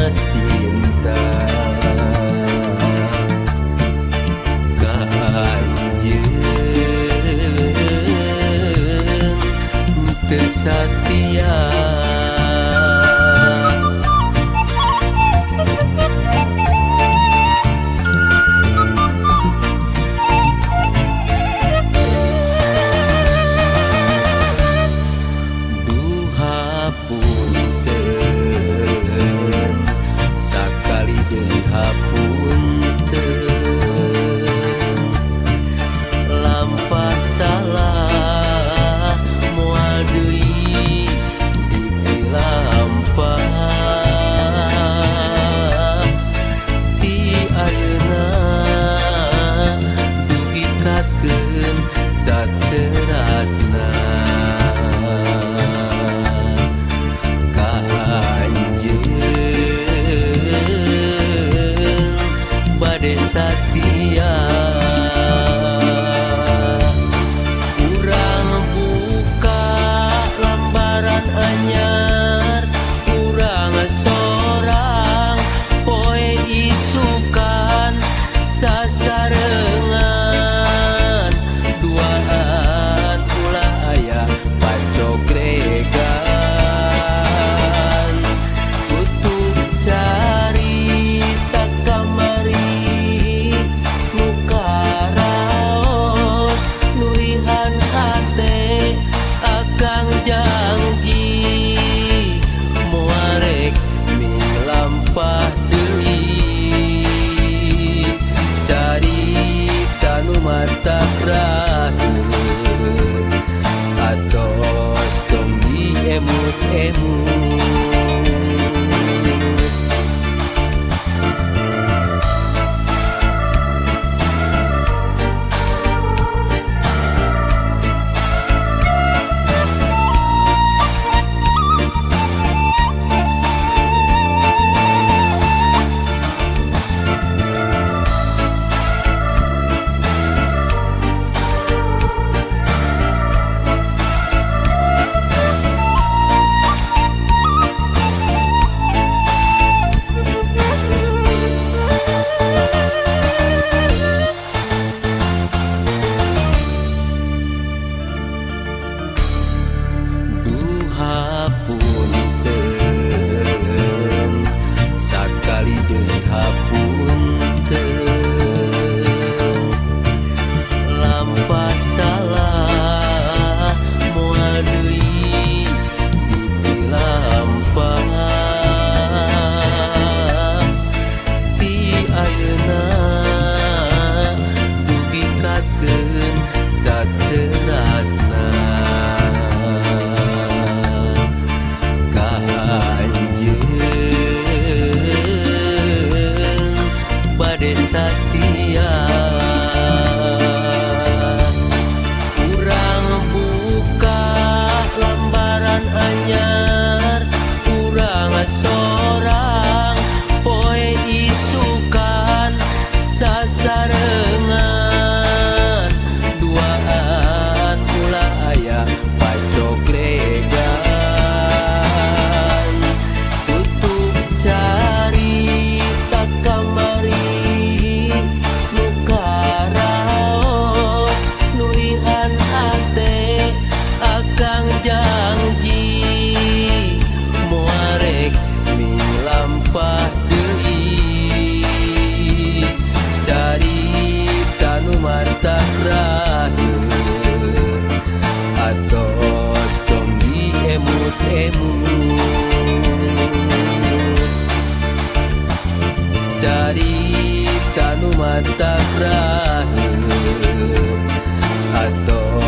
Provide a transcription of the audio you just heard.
Cinta ka anjeun teu satia. Duh hapunten, sakali deui hapunten, lampah salah moal deui dipilampah. Ti ayeuna dugikakeun saterasna ka anjeun bade satia. Urang buka lambaran anyar, urang sorang poe isukan sasarengan, duaan ulah aya pacogregan. Tutup carita kamari nu karaos nurihan hate, akang janji moal rek milampah deui. Carita nu matak raheut, atos tong diemut-emut. Duh hapunten, sakali deui hapunten, lampah salah moal deui dipilampah. Ti ayeuna dugikakeun saterasna ka anjeun bade satia. Urang buka lambaran anyar, urang sorang poe isukan sasarengan, duaan ulah aya pacogregan. Tutup carita kamari nu karaos nurihan hate, akang janji moal rek milampah deui. Carita nu matak raheut, atos tong diemut-emut. Carita nu matak raheut, atos